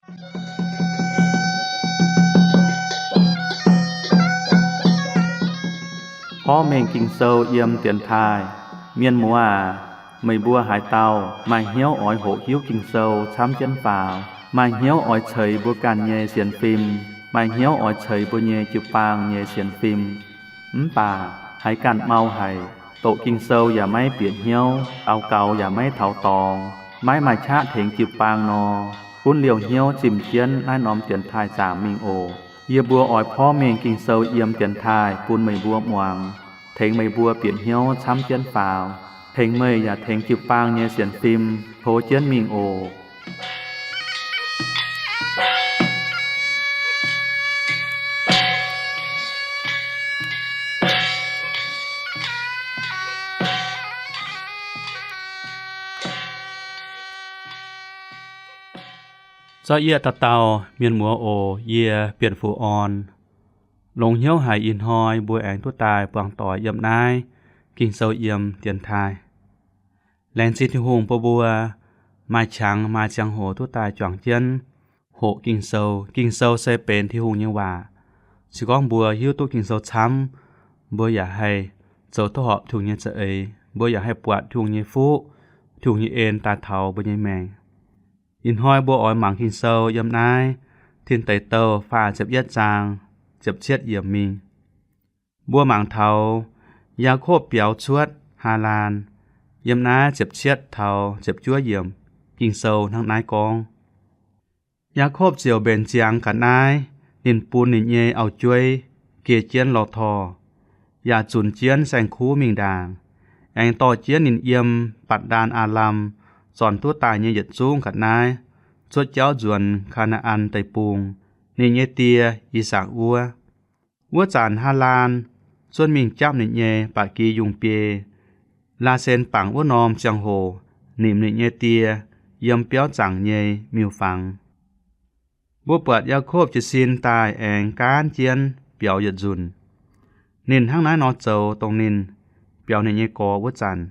Porv mengh Ging-Sou yiem dienx taaih. Mienh muoz aac, meih mbuo haaix dauh maaih hnyouv oix hoqc hiuv Ging-Sou camv jienv faaux, maaih hnyouv oix ceix mbuo ganh nyei sienx fim, maaih hnyouv oix ceix mbuo nyei jiu-baang nyei sienx fim, mv baac haiz ganh mau haic, doqc Ging-Sou yaac maiv bieqc hnyouv, daux gaux yaac maiv taux dorngx, maiv maaih qaqv tengx jiu-baang nor, gunv liouh hnyouv zimh jienv naaiv norm dienx taaih zaangc mingh oc. Yie mbuo oix porv mengh Ging-Sou yiem dienx taaih bun meih mbuo muangx, tengx meih mbuo bieqc hnyouv camv jienv faaux, tengx meih yaac tengx jiu-baang nyei sienx fim tov jienv mingh oc. Zorqv yie dauh dauh mienh muoz oc. Yie Bienh Fuqv Orn. Longx hnyouv haic ih hnoi mbuo aengx duqv daaih buangh doic yiem naaiv Ging-Sou yiem dienx taaih. Laengz zingh Tin-Hungh bun mbuo maaih qangx maaih ziangh hoc duqv daaih juangc jienv hoqc Ging-Sou. Ging-Sou se benx Tin-Hungh nyei waac. Se gorngv mbuo hiuv duqv Ging-Sou camv, mbuo yaac haih zoux duqv horpc Tin-Hungh nyei za'eix, mbuo yaac haih buatc Tin-Hungh nyei fuqv, Tin-Hungh nyei en daaih taux mbuo nyei maengc. Ih hnoi mbuo oix mangc Ging-Sou yiem naaiv Tin Deic Douh faah ziepc yietv zaang ziepc cietv yiemc mingh. Mbuo mangc taux Yaakopv biaux cuotv Haalaan, yiem naaiv ziepc cietv taux ziepc juov yiemc. Ging-Sou hnangv naaiv gorngv, Yaakopv ziouc mbenc ziangx ga'naaiv. Ninh bun ninh nyei auv-jueiv gie jienv lorh torh, yaac zunc jienv saeng-kuv mingh ndaangc, aengx dorh jienv ninh yiem Batc^ndaan Aalam zornc duqv daaih nyei yietc zungv ga'naaiv cuotv jauv nzuonx Kaa^naa^an Deic-Bung, ninh nyei die, I^sakc, wuov. Wuov zanc Haalaan cuotv mingh japv ninh nyei ba'gi yungh biei, Laasen bangc wuov norm ziangh hoc nimc ninh nyei die yiem biauv zaangc nyei miuc-fangx. Mbuo buatc Yaakopv jiez sin daaih aengx gaanv jienv biaux yietc nzunc. Ninh hnangv naaiv nor zoux dongh ninh biaux ninh nyei gorx wuov zanc.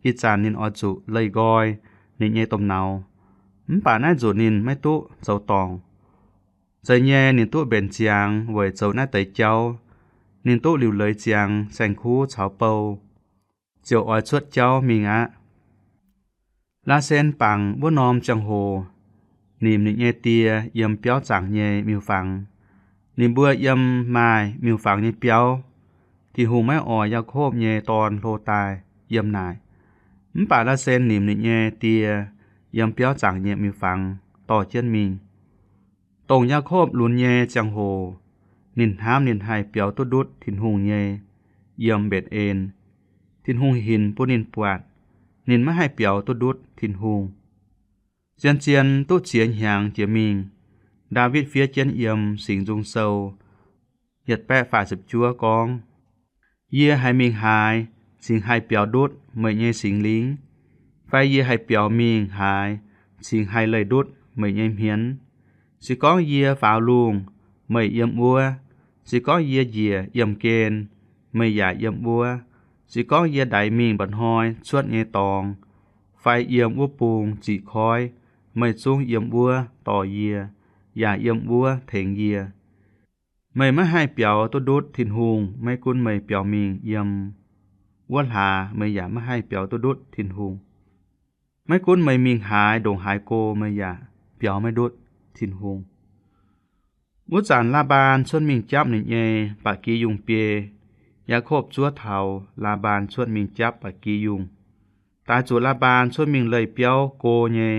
Ih zanc ninh oix zuqc leih nqoi ninh nyei domh nauz, mv baac naaiv nzunc ninh maiv duqv zoux dorngc. Zeiz nyei ninh duqv mbenc ziangx weic zoux naaiv deix jauv. Ninh duqv liuc leiz ziangx saeng-kuv caux bou, ziouc oix cuotv jauv mingh aqv. Laasen bangc wuov norm ziangh hoc nimc ninh nyei die yiem biauv zaangc nyei miuc-fangx. Ninh mbuo yiem maaih miuc-fangx nyei biauv. Tin-Hungh maiv oix Yaakopv nyei dorn hlo daaih yiem naaic. Mv baac Laasen nimc ninh nyei die yiem biauv zaangc nyei miuc-fangx dorh jienv mingh. Dongh Yaakopv lunx nyei ziangh hoc, ninh hnamv ninh haih biaux duqv ndutv Tin-Hungh nyei yiem Mbetc^en. Tin-Hungh hinc bun ninh buatc, ninh maiv haih biaux duqv ndutv Tin-Hungh. Zien-zien duqv ziex hnyangx jiex mingh, Ndaawitv fiev jienv yiem Singx Nzung Sou yietc baeqv faah ziepc juov gorngv, Yie haiz mingh haaix cingx haih biaux ndutv meih nyei Singx Lingh? Fai yie haih biaux mingh haaix cingx haih leih ndutv meih nyei hmien? Se gorngv yie faaux lungh, meih yiem wuov. Se gorngv yie njiec yiemh gen, meih yaac yiem wuov. Se gorngv yie ndaix mingh mba'hnoi cuotv nyei dorngx, fai yiem wuov bung ziqc koiv, meih zungv yiem wuov dorh yie, yaac yiem wuov tengx yie. Meih maiv haih biaux duqv ndutv Tin-Hungh. Maiv gunv meih biaux mingh yiem wuov hlaax, meih yaac maiv haih biaux duqv ndutv Tin-Hungh. Maiv gunv meih mingh haaix ndongc haaix go, meih yaac biaux maiv ndutv Tin-Hungh. Wuov zanc Laa^mbaan cuotv mingh japv ninh nyei ba'gi yungh biei. Yaakopv zuov taux Laa^mbaan cuotv mingh japv ba'gi yungh. Daaih zuqc Laa^mbaan cuotv mingh leih biauv go nyei,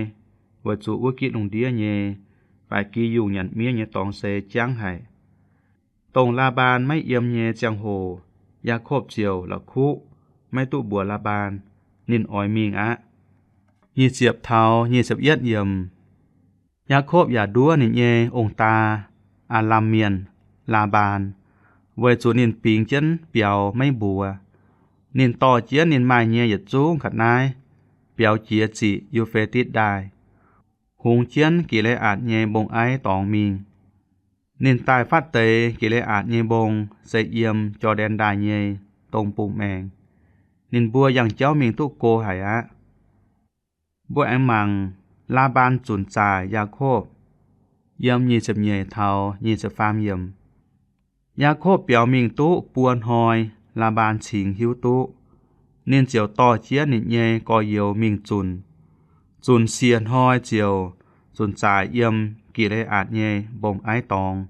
weic zuqc wuov gitv lungh ndiev nyei ba'gi yungh nyanc miev nyei dorngx se jangv haic. Dongh Laa^mbaan maiv yiem nyei ziangh hoc, Yaakopv ziouc la'kuqv maiv duqv mbuox Laa^mbaan ninh oix mingh aqv. Nyic ziepc taux nyic ziepc yietv yiemc. Yaakopv yaac nduov ninh nyei ong-daa, Aalam Mienh, Laa^mbaan, weic zuqc ninh bingx jienv biaux maiv mbuox. Ninh dorh jienv ninh maaih nyei yietc zungv ga'naaiv biaux jiex ziqc Yu^fe^ditv Ndaaih, hungx jienv Gi^le^aatc nyei mbong-aiv dorngx mingh. Ninh daaih fatv deix Gi^le^aatc nyei mbong se yiem Jor^ndaen Ndaaih nyei dong bung maengx. Ninh mbuo yangh jauv mingh duqv go haic aqv. Mbuo aengx mangc Laa^mbaan zunc zaaic Yaakopv. yiem nyic ziepc nyeic taux nyic ziepc faam yiemc. Yaakopv biaux mingh duqv buo hnoi, Laa^mbaan cingx hiuv duqv. Ninh ziouc dorh jienv ninh nyei gorx-youz mingh zunc. Zunc siec hnoi ziouc zunc zaaic yiem Gi^le^aatc nyei mbong-aiv dorngx.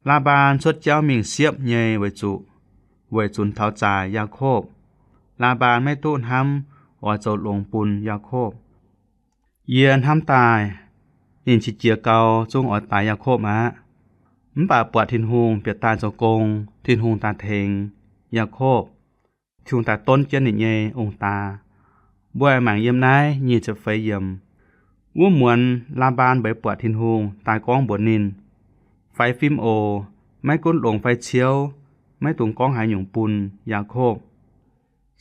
Laa^mbaan cuotv jauv mingh siepv nyei weic zuqc weic zunc taux zaaic Yaakopv. Laa^mbaan maiv duqv hnamv oix zoux longx bun Yaakopv. Yie hnamv daaih ninh qiex jiez gau zungv oix daix Yaakopv aqv. Mv baac buatc Tin-Hungh bieqc daaih zoux gong, Tin-Hungh daaih tengx Yaakopv. Tin-Hungh daaih donv jienv ninh nyei ong-daa. Mbuo aengx mangc yiem naaiv nyic ziepc feix yiemc. Wuov muonz Laa^mbaan mbeix buatc Tin-Hungh daaih gorngv mbuox ninh, Faix fim oc. Maiv gunv longx fai ciouv, maiv dungx gorngv haaix nyungc bun Yaakopv.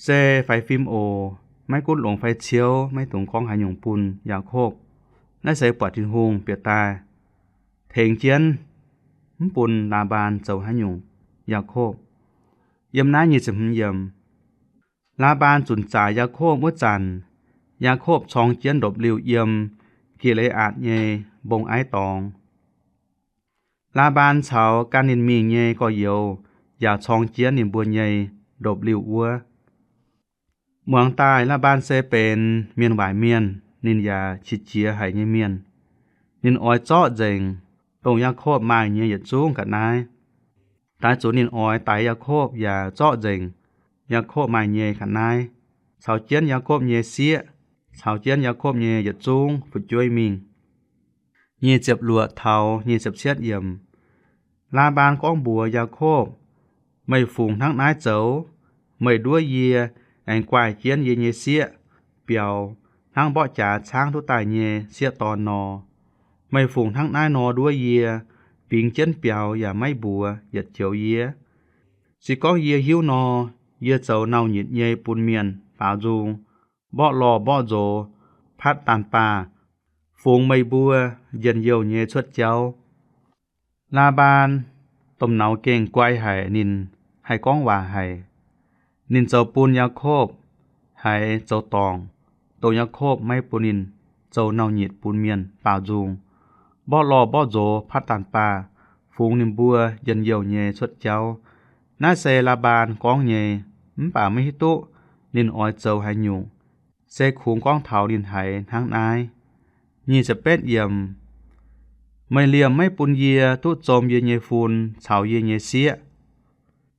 Se faix fim oc. Maiv gunv longx fai ciouv, maiv dungx gorngv haaix nyungc bun Yaakopv. Naaiv se buatc Tin-Hungh bieqc daaih tengx jienv, mv bun Laa^mbaan zoux haaix nyungc Yaakopv. Yiem naaiv nyic ziepc hmz yiemc. Laa^mbaan zunc zaaic Yaakopv wuov zanc, Yaakopv corng jienv ndopv-liuh yiem Gi^le^aatc nyei mbong-aiv dorngx. Laa^mbaan caux gan ninh mingh nyei gorx-youz yaac corng jienv ninh mbuo nyei ndopv-liuh wuov. Muangx daaih Laa^mbaan se benx mienh waaic mienh, ninh yaac qiex jiez haic nyei mienh. Ninh oix zorqv nzengc dongh Yaakopv maaih nyei yietc zungv ga'naaiv. Daaih zuqc ninh oix daix Yaakopv yaac zorqv nzengc Yaakopv maaih nyei ga'naaiv, caux jienv Yaakopv nyei sieqv, caux jienv Yaakopv nyei yietc zungv fu'jueiv mingh. Nyic ziepc luoqc taux nyic ziepc cietv yiemc. Laa^mbaan gorngv mbuox Yaakopv, Meih fungx hnangv naaiv zoux, meih nduov yie aengx guaih jienv yie nyei sieqv biaux hnangv mborqv jaax caangv duqv daaih nyei sieqv dorn nor. Meih fungx hnangv naaiv nor nduov yie, bingx jienv biaux yaac maiv mbuox yietc joux yie. Se gorngv yie hiuv nor, yie zoux nauc nyitc nyei bun mienh baaux nzung, mborqv lorh mborqv nzox patv daanh baah, fungx meih mbuo njien-youh nyei cuotv jauv. Laa^mbaan domh nauz gengh guai haic ninh haih gorngv waac haic. Ninh zoux bun Yaakopv haiz zoux dorngc, dongh Yaakopv maiv bun ninh zoux nauc nyitc bun mienh baaux nzung, mborqv lorh mborqv nzox patv daanh baah, fungx ninh mbuo njien-youh nyei cuotv jauv. Naaiv se Laa^mbaan gorngv nyei, mv baac maiv hiuv duqv ninh oix zoux haaix nyungc, se kungx gorngv taux ninh haiz hnangv naaiv. Nyic ziepc betv yiemc. Meih liemh maiv bun yie duqv zom yie nyei fun caux yie nyei sieqv.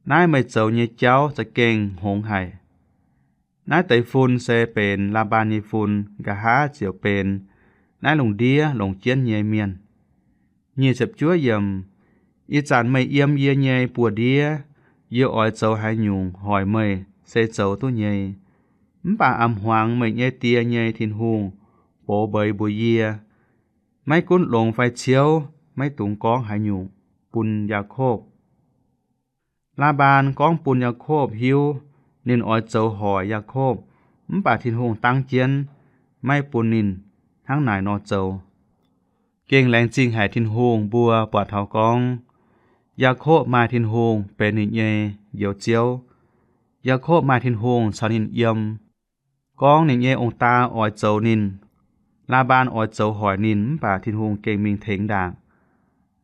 Naaiv meih zoux nyei jauv za'gengh hngongx haic. Naaiv deix fun se benx Laa^mbaan nyei fun, nqa'haav ziouc benx naaiv lungh ndiev longc jienv nyei mienh. Nyic ziepc juov yiemc. Ih zanc meih yiem yie nyei buoz-ndiev, yie oix zoux haaix nyungc hoic meih se zoux duqv nyei. Mv baac a'hmuangx meih nyei die nyei Tin-Hungh box mbeix mbuox yie, maiv gunv longx fai ciouv, maiv dungx gorngv haaix nyungc bun Yaakopv. Laa^mbaan gorngv bun Yaakopv hiuv ninh oix zoux hoic Yaakopv, mv baac Tin-Hungh dangv jienv maiv bun ninh hnangv naaic nor zoux. Gengh laengz zingh haic Tin-Hungh mbuo buatc taux gorngv, Yaakopv maaih Tin-Hungh benx ninh nyei Njoux Ziouv. Yaakopv maaih Tin-Hungh caux ninh yiem. Gorngv ninh nyei ong-daa oix zoux ninh, Laa^mbaan oix zoux hoic ninh, mv baac Tin-Hungh gengh mingh tengx ndaangc.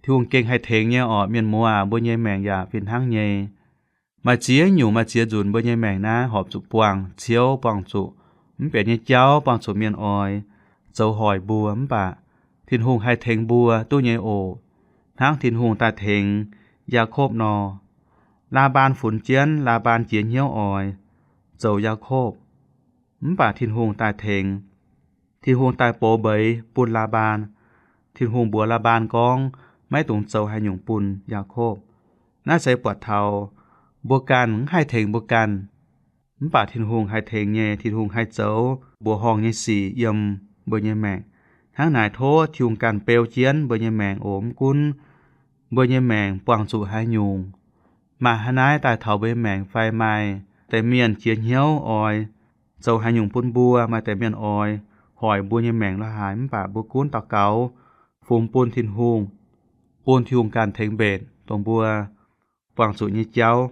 Tin-Hungh gengh haih tengx nyei orqc. Mienh muoz aac, mbuo nyei maengc yaac fih hnangv nyei. Maaih ziex nyungc, maaih ziex nzunc mbuo nyei maengc naaiv horpc zuqc buangh ciouv, buangh zuqc mv benx nyei jauv, buangh zuqc mienh oix zoux hoic mbuo, mv baac Tin-Hungh haih tengx mbuo duqv nyei oc. Hnangv Tin-Hungh daaih tengx Yaakopv nor. Laa^mbaan funx jienv, Laa^mbaan jiex hnyouv oix zoux Yaakopv, mv baac Tin-Hungh daaih tengx. Tin-Hungh daaih box mbeix bun Laa^mbaan. Tin-Hungh mbuox Laa^mbaan gorngv maiv dungx zoux haaix nyungc bun Yaakopv. Naaiv se buatc taux mbuo ganh mv haih tengx mbuo ganh, mv baac Tin-Hungh haih tengx nyei. Tin-Hungh haih zoux mbuoqc horngh nyei sic yiem mbuo nyei maengc. Hnangv naaic tov Tin-Hungh ganh beu jienv mbuo nyei maengc oc. Mv gunv mbuo nyei maengc buangh zuqc haaix nyungc, maaih haaix naaiv daaih taux mbuo nyei maengc fai maaih deix mienh jiex hnyouv oix zoux haaix nyungc bun mbuo, maaih deix mienh oix hoic mbuo nyei maengc la'haaix, mv baac mbuo gunv daux gaux fungx bun Tin-Hungh, bun Tin-Hungh ganh tengx mbenc dongh mbuo buangh zuqc nyei jauv.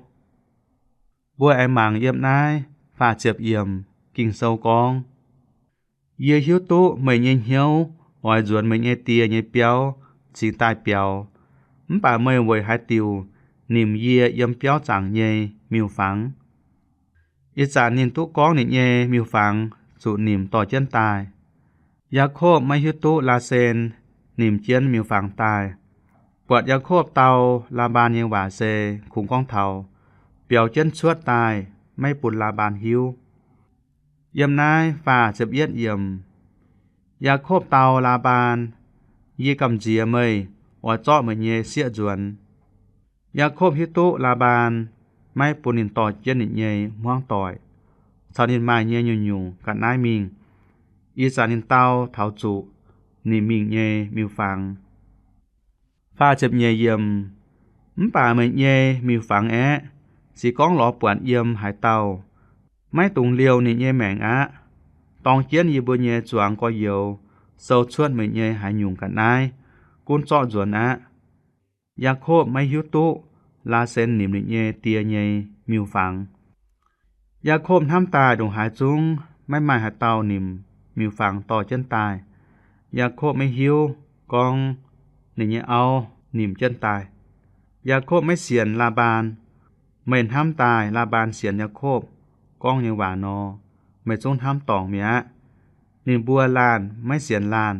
Mbuo aengx mangc yiem naaiv faah ziepc yiemc Ging-Sou gorngv, Yie hiuv duqv meih nyei hnyouv oix nzuonx meih nyei die nyei biauv cingx daaih biaux. Mv baac meih weic haaix diuc nimc yie yiem biauv zaangc nyei miuc-fangx? Ih zanc ninh duqv gorngv ninh nyei miuc-fangx zuqc nimc dorh jienv daaih. Yaakopv maiv hiuv duqv Laasen nimc jienv miuc-fangx daaih. Buatc Yaakopv dau Laa^mbaan nyei waac se kungx gorngv taux biaux jienv cuotv daaih, maiv bun Laa^mbaan hiuv. Yiem naaiv faah ziepc yietv yiemc, Yaakopv dau Laa^mbaan, Yie gamh nziex meih oix zorqv meih nyei sieqv nzuonx. Yaakopv hiuv duqv Laa^mbaan maiv bun ninh dorh jienv ninh nyei hmuangv doic caux ninh maaih nyei nyungc-nyungc ga'naaiv mingh. Ih zanc ninh dau taux zuqc ninh mingh nyei miuc-fangx. Faah ziepc nyeic yiemc, Mv baac meih nyei miuc-fangx aeqv, se gorngv lorz buatc yiem haaix dauh, maiv dungx liouh ninh nyei maengc aqv. Dorng jienv yie mbuo nyei zuangx gorx-youz sou cuotv meih nyei haaix nyungc ga'naaiv, gunv zorqv nzuonx aqv. Yaakopv maiv hiuv duqv Laasen nimc ninh nyei die nyei miuc-fangx. Yaakopv hnamv daaih ndongc haaix zungv maiv maaih haaix dauh nimc miuc-fangx dorh jienv daaih. Yaakopv maiv hiuv gorngv ninh nyei auv nimc jienv daaih. Yaakopv maiv sienx Laa^mbaan. Meih hnamv daaih Laa^mbaan sienx Yaakopv gorngv nyei waac nor, meih zungv hnamv dorngc mi'aqv. Ninh mbuo laanh maiv sienx laanh.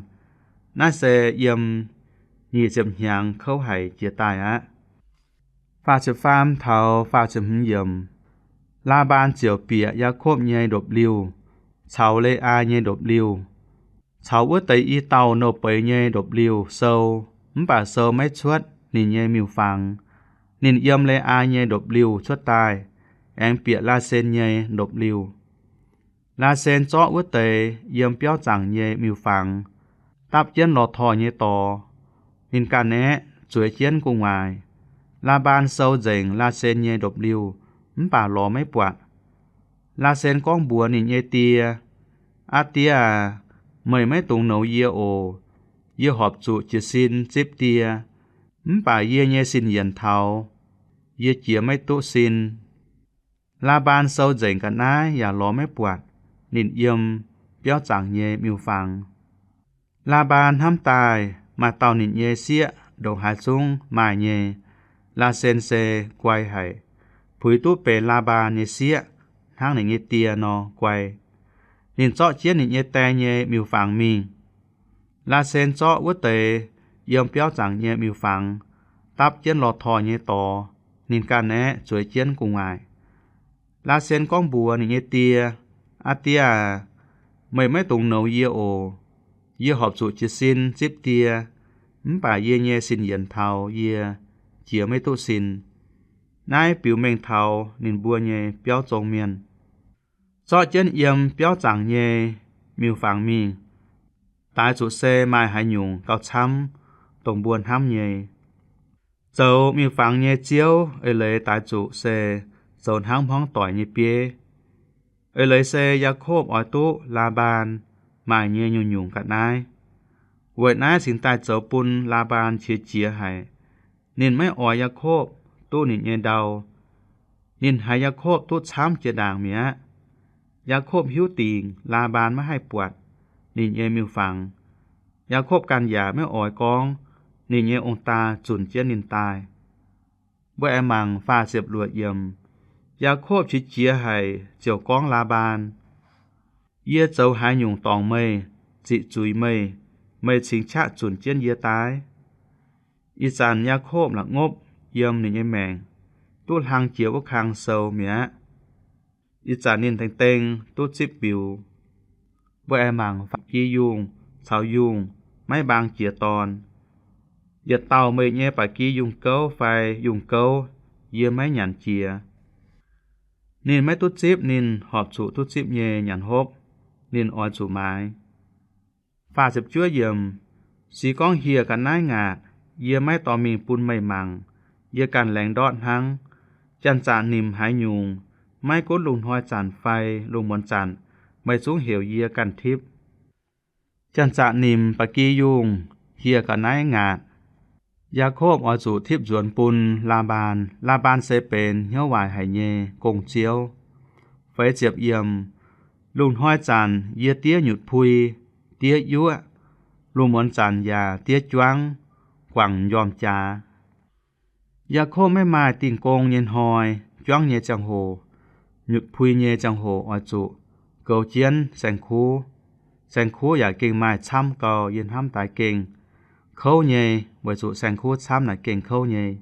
Naaiv se yiem nyic ziepc hnyangx kouv haic jiex daaih aqv. Faah ziepc faam taux faah ziepc hmz yiemc, Laa^mbaan ziouc bieqc Yaakopv nyei ndopv-liuh caux Le^ai nyei ndopv-liuh caux wuov deix i dauh nouh beiz nyei ndopv-liuh sou, mv baac sou maiv cuotv ninh nyei miuc-fangx. Ninh yiem Le^ai nyei ndopv-liuh cuotv daaih, aengx bieqc Laasen nyei ndopv-liuh. Laasen zorqv wuov deix yiem biauv zaangc nyei miuc-fangx dapv jienv lorh torh nyei dorx. Ninh ganh aeqv, zueiz jienv gu'nguaaic. Laa^mbaan sou nzengc Laasen nyei ndopv-liuh, mv baac lorz maiv buatc. Laasen gorngv mbuox ninh nyei die, Aa die aac, meih maiv dungx nouz yie oc. Yie horpc zuqc jiez sin zipv die, mv baac yie nyei sin yienc taux, yie jiex maiv duqv sin. Laa^mbaan sou nzengc ga'naaiv yaac lorz maiv buatc ninh yiem biauv zaangc nyei miuc-fangx. Laa^mbaan hnamv daaih maaih dauh ninh nyei sieqv ndongc haaix zungv maaih nyei. Laasen se guai haic, puix duqv benx Laa^mbaan nyei sieqv hnangv ninh nyei die nor guai. Ninh zorqv jienv ninh nyei die nyei miuc-fangx mingh. Laasen zorqv wuov deix yiem biauv zaangc nyei miuc-fangx dapv jienv lorh torh nyei dorx. Ninh ganh aeqv, zueiz jienv gu'nguaaic. Laasen gorngv mbuox ninh nyei die, Aa die aac, meih maiv dungx nouz yie oc. Yie horpc zuqc jiez sin zipv die, mv baac yie nyei sin yienc taux yie jiex maiv duqv sin. Naaiv biux mengh taux ninh mbuo nyei biauv zong mienh. Zorqv jienv yiem biauv zaangc nyei miuc-fangx mingh, daix zuqc se maaih haaix nyungc gauh camv dongh mbuo hnamv nyei. Zoux miuc-fangx nyei ziouv eix leiz daix zuqc se zoux hnangv hmuangv doic nyei bieiv. Eix leiz se Yaakopv oix duqv Laa^mbaan maaih nyei nyungc-nyungc ga'naaiv. Weic naaiv cingx daaih zoux bun Laa^mbaan qiex jiez haic. Ninh maiv oix Yaakopv duqv ninh nyei ndau. Ninh haiz Yaakopv duqv camv jiex ndaangc mi'aqv. Yaakopv hiuv dingc Laa^mbaan maiv haih buatc ninh nyei miuc-fangx. Yaakopv ganh yaac maiv oix gorngv ninh nyei ong-daa zunc jienv ninh daaih. Mbuo aengx mangc faah ziepc luoqc yiemc. Yaakopv qiex jiez haic ziouc gorngv Laa^mbaan, Yie zoux haaix nyungc dorngc meih, ziqc zuiz meih, meih cingx qaqv zunc jienv yie daaih? Ih zanc Yaakopv la'ngopv yiem ninh nyei maengc, duqv hlang jiex wuov kang sou mi'aqv. Ih zanc ninh dengh dengh duqv zipv biux. Mbuo aengx mangc faah gi yungh caux yungh maiv mbaang jiex dorn. Yietc dauh meih nyei ba'gi yungh gouv fai yungh gouv yie maiv nyanc jiex. Ninh maiv duqv zipv ninh horpc zuqc duqv zipv nyei nyanc hopv. Ninh oix zuqc maaiz. Faah ziepc juov yiemc, Se gorngv hieh ga'naaiv ngaatc, yie maiv dorh mingh bun meih mangc. Yie ganh laengz ndortv hnangv. Janx-zaqc nimc haaix nyungc, maiv gunv lungh hnoi zanc fai lungh muonz zanc, meih zungv heuc yie ganh tipv. Janx-zaqc nimc ba'gi yungh hieh ga'naaiv ngaatc. Yaakopv oix zuqc tipv nzuonx bun Laa^mbaan. Laa^mbaan se benx hnyouv waaic haic nyei gong-ziouv. Feix ziepc yiemc, Lungh hnoi zanc yie diev nyutc pui, diev yuoqv, lungh muonz zanc yaac diev juangv, guangc m'njormh jaax. Yaakopv maiv maaih dingh gong nyei hnoi, juangv nyei ziangh hoc, nyutc pui nyei ziangh hoc oix zuqc goux jienv saeng-kuv. Saeng-kuv yaac gengh maaih camv gau, yie hnamv daaih gengh kouv nyei, weic zuqc saeng-kuv camv naaic gengh kouv nyei.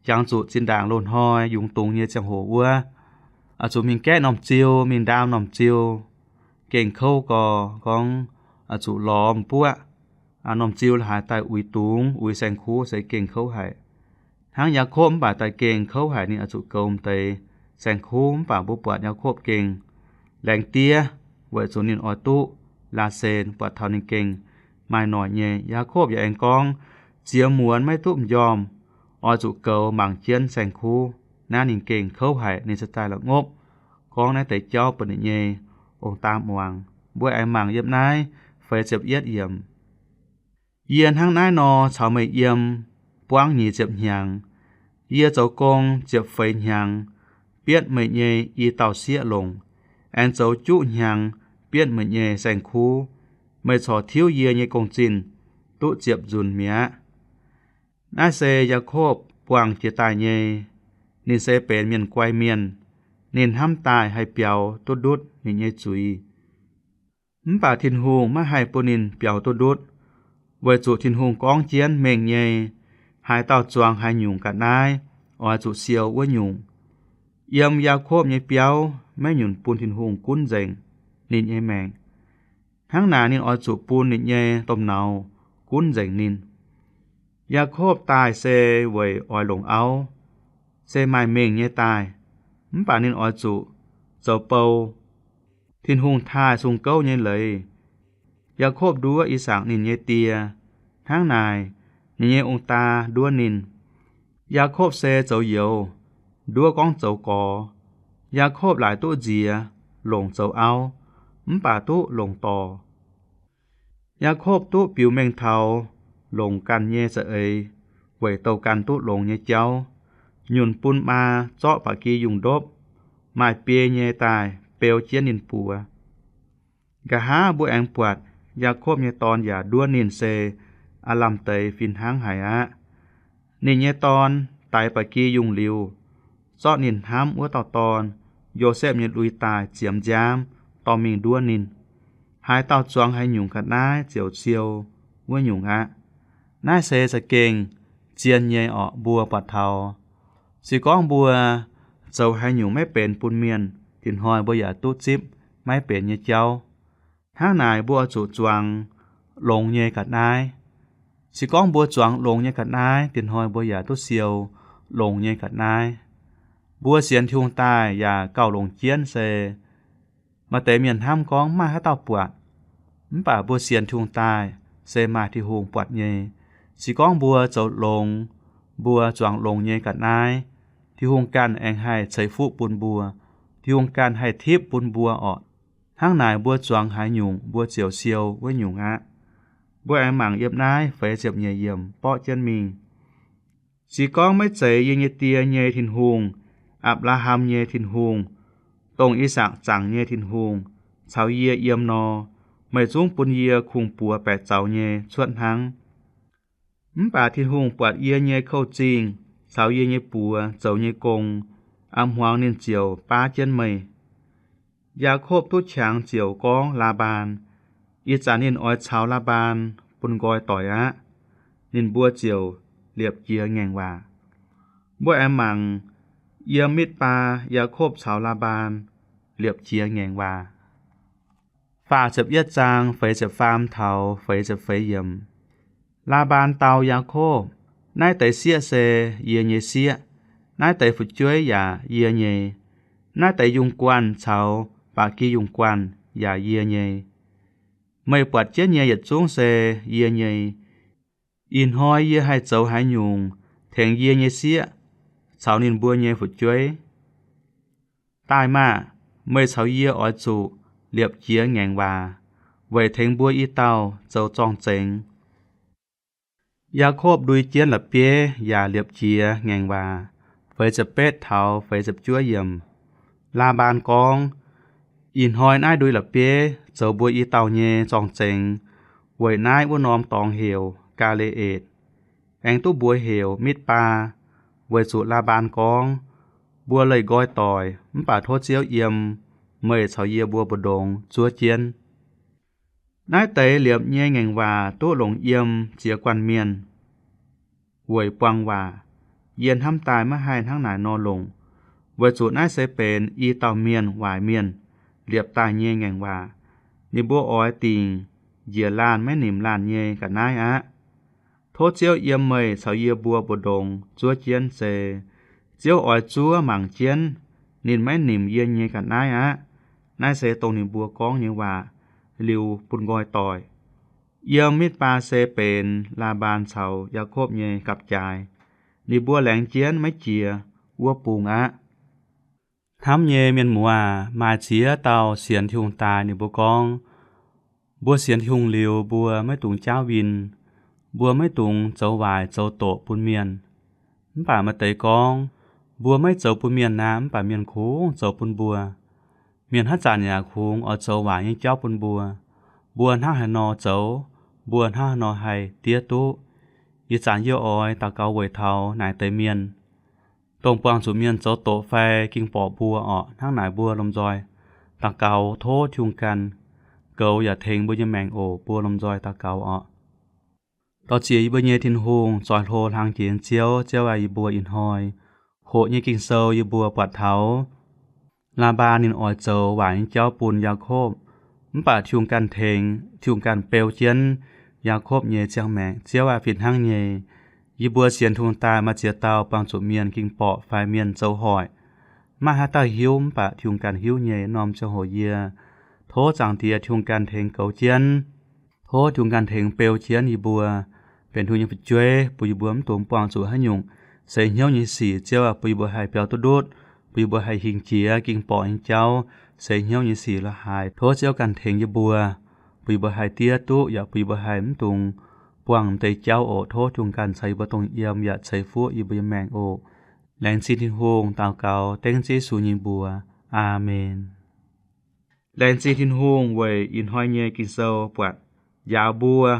Jangx zuqc zinh ndaangc loz-hnoi yungz dungz nyei ziangh hoc wuov, oix zuqc mingh gaeqv normh ziu, mingh ndaam normh ziu, gengh kouv gau, gorngv oix zuqc lorz m'buoqv, normh ziu haaix daaih uix dungz, uix saeng-kuv se gengh kouv haic. Hnangv Yaakopv mv baac daaih gengh kouv haic, ninh oix zuqc goux m'deix saeng-kuv. Mv baac mbuo buatc Yaakopv gengh laengz diev, weic zuqc ninh oix duqv Laasen, buatc taux ninh gengh maaih noic nyei. Yaakopv yaac aengx gorngv, ziex muonz maiv duqv m'njormh, oix zuqc goux mangc jienv saeng-kuv. Naaiv ninh gengh kouv haic, ninh cingx daaih la'ngopv gorngv naaiv deix jauv bun ninh nyei ong-daa muangx. Mbuo aengx mangc yiem naaiv feix ziepc yietv yiemc. Yie hnangv naaiv nor caux meih yiem buangv nyic ziepc hnyangx. Yie zoux gong ziepc feix hnyangx, bietv meih nyei i dauh sieqv longc, aengx zoux juqv hnyangx bietv meih nyei saeng-kuv. Meih corc tiuv yie nyei gong-zinh duqv ziepc nzunc mi'aqv. Naaiv se Yaakopv buangh jiex daaih nyei. Ninh se benx mienh guai mienh. Ninh hnamv daaih haih biaux duqv ndutv ninh nyei zuiz. Mv baac Tin-Hungh maiv haih bun ninh biaux duqv ndutv, weic zuqc Tin-Hungh gorngv jienv mengh nyei, haaix dauh zuangx haaix nyungc ga'naaiv, oix zuqc siou wuov nyungc. Yiem Yaakopv nyei biauv maiv nyunc bun Tin-Hungh gunv nzengc ninh nyei maengc. Hnangv naaic ninh oix zuqc bun ninh nyei domh nauz gunv nzengc ninh. Yaakopv daaih se weic oix longc auv, se maaih mengh nyei daaih, mv baac ninh oix zuqc zoux bou. Tin-Hungh taaih sung gouv nyei leiz. Yaakopv nduov ih zanc ninh nyei die. Hnangv naaic, ninh nyei ong-daa nduov ninh. Yaakopv se zoux youz, nduov gorngv zoux gorx. Yaakopv laaic duqv nziex longc zoux auv, mv baac duqv longc dorc. Yaakopv duqv biux mengh taux longc ganh nyei za'eix weic douh ganh duqv longx nyei jauv, nyunc bun maa zorqv ba'gi yungh ndopv, maaih biei nyei daaih beu jienv ninh buoz. Nqa'haav mbuo aengx buatc Yaakopv nyei dorn yaac nduov ninh se aav lamh deix fih hnangv haic aqv. Ninh nyei dorn daix ba'gi yungh liuz, zorqv ninh hnamv wuov dauh dorn, Yosepv, nyei lui daaih ziemx nziaamv dorh mingh nduov ninh. Haaix dauh zuangx haaix nyungc ga'naaiv ziouc siou wuov nyungc aqv. Naaiv se za'gengh zien nyei orqc, mbuo buatc taux. Se gorngv mbuo zoux haaix nyungc maiv benx bun mienh, dinh hnoi mbuo yaac duqv zipv maiv benx nyei jauv. Hnangv naaic mbuo oix zuqc zuangx longx nyei ga'naaiv. Se gorngv mbuo zuangx longx nyei ga'naaiv, dinh hnoi mbuo yaac duqv siou longx nyei ga'naaiv. Mbuo sienx Tin-Hungh daaih yaac gauh longx jienv se maaih deix mienh hnamv gorngv maaih haaix dauh buatc. Mv baac mbuo sienx Tin-Hungh daaih se maaih Tin-Hungh buatc nyei. Se gorngv mbuo zoux longx, mbuo zuangx longx nyei ga'naaiv, Tin-Hungh ganh aengx haih ceix fuqv bun mbuo. Tin-Hungh ganh haih tipv bun mbuo orqc. Hnangv naaic mbuo zuangx haaix nyungc, mbuo ziouc siou wuov nyungc aqv. Mbuo aengx mangc yiem naaiv feix ziepc nyeic yiemc borqv jienv mingh. Se gorngv maiv zeiz yie nyei die nyei Tin-Hungh, Apc^laa^ham nyei Tin-Hungh, dongh I^sakc zaangc nyei Tin-Hungh, caux yie yiem nor, meih zungv bun yie kungx-buoz baeqc zaux nyei cuotv hnangv. Mv baac Tin-Hungh buatc yie nyei kouv-zingh caux yie nyei buoz zoux nyei gong, a'hmuangx ninh ziouc baav jienv meih. Yaakopv duqv qangx ziouc gorngv Laa^mbaan. Ih zanc ninh oix caux Laa^mbaan bun nqoi doic aqv. Ninh mbuo ziouc liepc jiez ngaengc waac. Mbuo aengx mangc yiem Mitv^baa, Yaakopv caux Laa^mbaan liepc jiez ngaengc waac. Faah ziepc yietv zaang feix ziepc faam taux feix ziepc feix yiemc. Laa^mbaan dau Yaakopv, Naaiv deix sieqv se yie nyei sieqv, naaiv deix fu'jueiv yaac yie nyei, naaiv deix yungh guanh caux ba'gi yungh guanh yaac yie nyei. Meih buatc jienv nyei yietc zungv se yie nyei. Ih hnoi yie haih zoux haaix nyungc tengx yie nyei sieqv caux ninh mbuo nyei fu'jueiv? Daaih maah! Meih caux yie oix zuqc liepc jiez ngaengc waac, weic tengx mbuo i dauh zoux zorng-zengx. Yaakopv ndui jienv la'bieiv yaac liepc jiez ngaengc waac. Feix ziepc betv taux feix ziepc juov yiemc. Laa^mbaan gorngv, Ih hnoi naaiv ndui la'bieiv zoux mbuo i dauh nyei zorng-zengx, weic naaiv wuov norm dorngx heuc Gaa^le^etc. aengx duqv mbuox heuc Mitv^baa, weic zuqc Laa^mbaan gorngv, Mbuo leih nqoi doic, mv baac tov Ziouv yiem meih caux yie mbuo mbu'ndongx zuov jienv. Naaiv deix liepc nyei ngaengc waac duqv longc yiem ziex guanh mienh weic buang waac. Yie hnamv daaih maiv haih hnangv naaic nor longc, weic zuqc naaiv se benx i dauh mienh waaic mienh liepc daaih nyei ngaengc waac. Ninh mbuo oix dingc njiec laanh maiv nimc laanh nyei ga'naaiv aqv. Tov Ziouv yiem meih caux yie mbuo mbu'ndongx zuov jienv se, Ziouv oix zuov mangc jienv, ninh maiv nimc yie nyei ga'naaiv aqv. Naaiv se dongh ninh mbuo gorngv nyei waac liuz bun nqoi doic. Yiem Mitv^baa se benx Laa^mbaan caux Yaakopv nyei gapv-jaaix. Ninh mbuo laengz jienv maiv jiex wuov bung aqv. Hnamv nyei mienh muoz aac, maaih ziex dauh sienx Tin-Hungh daaih ninh mbuo gorngv, mbuo sienx Tin-Hungh liuz mbuo maiv dungx jaauv win, mbuo maiv dungx zoux waaic zoux doqc bun mienh. Mv baac maaih deix gorngv, mbuo maiv zoux bun mienh aqv, mv baac mienh kungx zoux bun mbuo. Mienh haaix zanc yaac kungx oix zoux waaic nyei jauv bun mbuo. Mbuo hnangv haaix nor zoux, mbuo hnangv haaix nor haih diev duqv. Ih zanc yie oix daux gaux weic taux naaic deix mienh, dongh buangh zuqc mienh zoux doqc fai ging borqc mbuo orqc. Hnangv naaic mbuo lomh nzoih daux gaux tov Tin-Hungh ganh goux yaac tengx mbuo nyei maengc oc. Mbuo lomh nzoih daux gaux orqc. Dorh ziex yie mbuo nyei Tin-Hungh, zoih hlo hlang jiex nyei Ziouv, Ziouv aac, yie mbuo ih hnoi hoqc nyei Ging-Sou yie mbuo buatc taux Laa^mbaan ninh oix zoux waaic nyei jauv bun Yaakopv, mv baac Tin-Hungh ganh tengx, Tin-Hungh ganh beu jienv Yaakopv nyei ziangh maengc. Ziouv aac, fih hnangv nyei, yie mbuo sienx Tin-Hungh daaih maaih ziex dauh buangh zuqc mienh ging borqc fai mienh zoux hoic. Maaih haaix dauh hiuv, mv baac Tin-Hungh ganh hiuv nyei norm ziangh hoc yie tov Zaangc Diex Tin-Hungh ganh tengx goux jienv. Tov Tin-Hungh ganh tengx beu jienv yie mbuo benx Tin-Hungh nyei fu'jueiv, bun yie mbuo mv dungx buangh zuqc haaix nyungc seix hnyouv nyei sic. Ziouv aac, bun yie mbuo haih biaux duqv ndutv, bun yie mbuo haih hingh jiex ging borqc nyei jauv, seix hnyouv nyei sic la'haaix. Tov Ziouv ganh tengx yie mbuo, bun yie mbuo haih diev duqv yaac bun yie mbuo haih mv dungx buangh deix jauv oc. Tov Tin-Hungh ganh caux yie mbuo dongh yiem yaac ceix fuqv yie mbuo nyei maengc oc. Laengz zingh Tin-Hungh. Daux gaux dengv Ziouv Yesu nyei mbuox. Aamen. Laengz zingh Tin-Hungh weic ih hnoi nyei Ging-Sou buatc njaaux mbuo,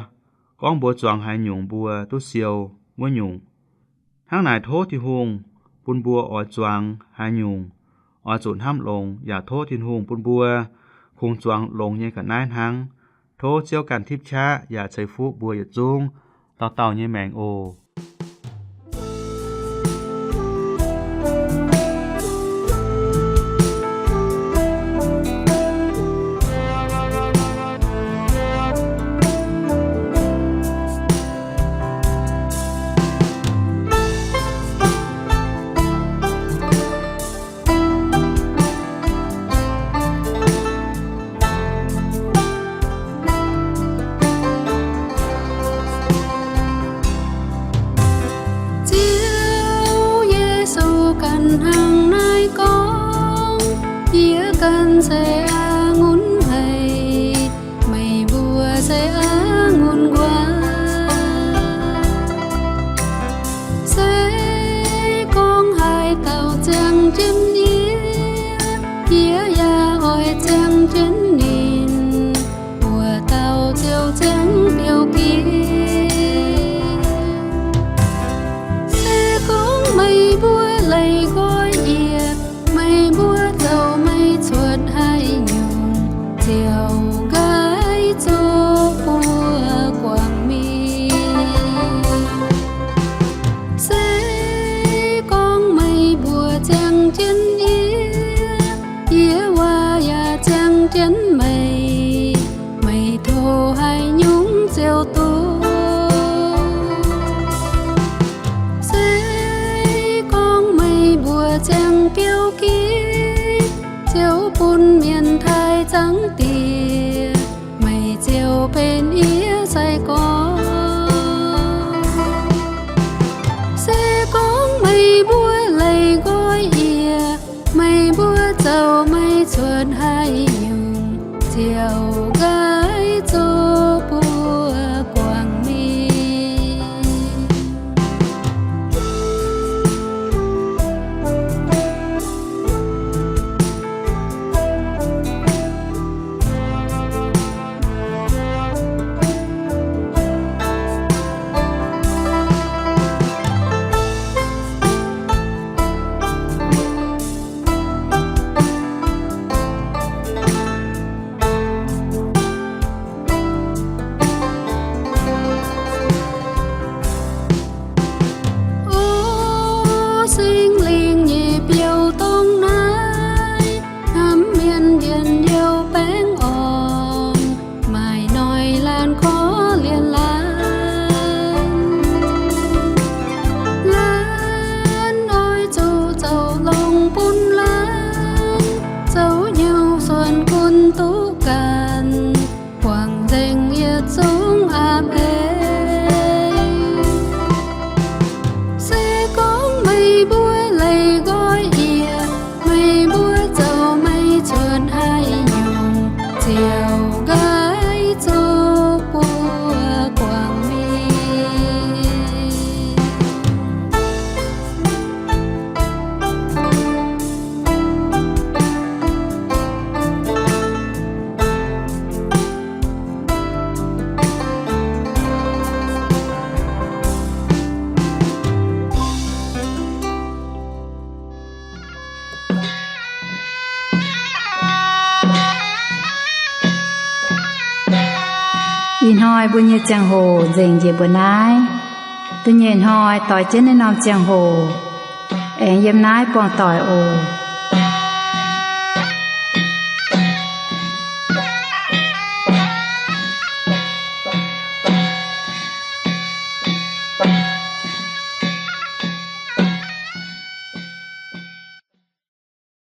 gorngv mbuo zuangx haaix nyungc mbuo duqv siou wuov nyungc. Hnangv naaic tov Tin-Hungh bun mbuo oix zuangx haaix nyungc, oix zuqc hnamv longx, yaac tov Tin-Hungh bun mbuo kungx zuangx longx nyei ga'naaiv hnangv. Tov Ziouv ganh tipv qaqv yaac ceix fuqv mbuo yietc zungv dauh dauh nyei maengc oc. Ziouv Yesu ganh hnangv naaiv gorngv, Yie ganh se a'ngunc haic, meih mbuo se a'ngunc nquaah. Se gorngv haaix dauh ziangh jienv yie, yie yaac oix ziangh jienv ninh, wuov dauh ziouc ziangh biouv-giv. Se gorngv meih mbuo leih nqoi yie, meih mbuo zoux meih cuotv haaix nyungc, ziouc nqaai zoux buo guangc mingh. Se gorngv meih mbuo ziangh jienv yie, yie waac yaac ziangh jienv meih, meih tov haaix nyungc ziouc duqv. Se gorngv meih mbuo ziangh biouv-giv, ziouc bun mienh taaih zangv dieh, meih ziouc benx yie sai-gorx. Se gorngv meih mbuo leih nqoi yie, meih mbuo zoux meih cuotv haaix nyungc, ziouc nqaai zoux buo guangc mingh. Ih hnoi mbuo nyei ziangh hoc nzengc njiec mbuo naaiv. Da'nyeic hnoi doix jienv naaiv norm ziangh hoc, aengx yiem naaiv buangh doic oc.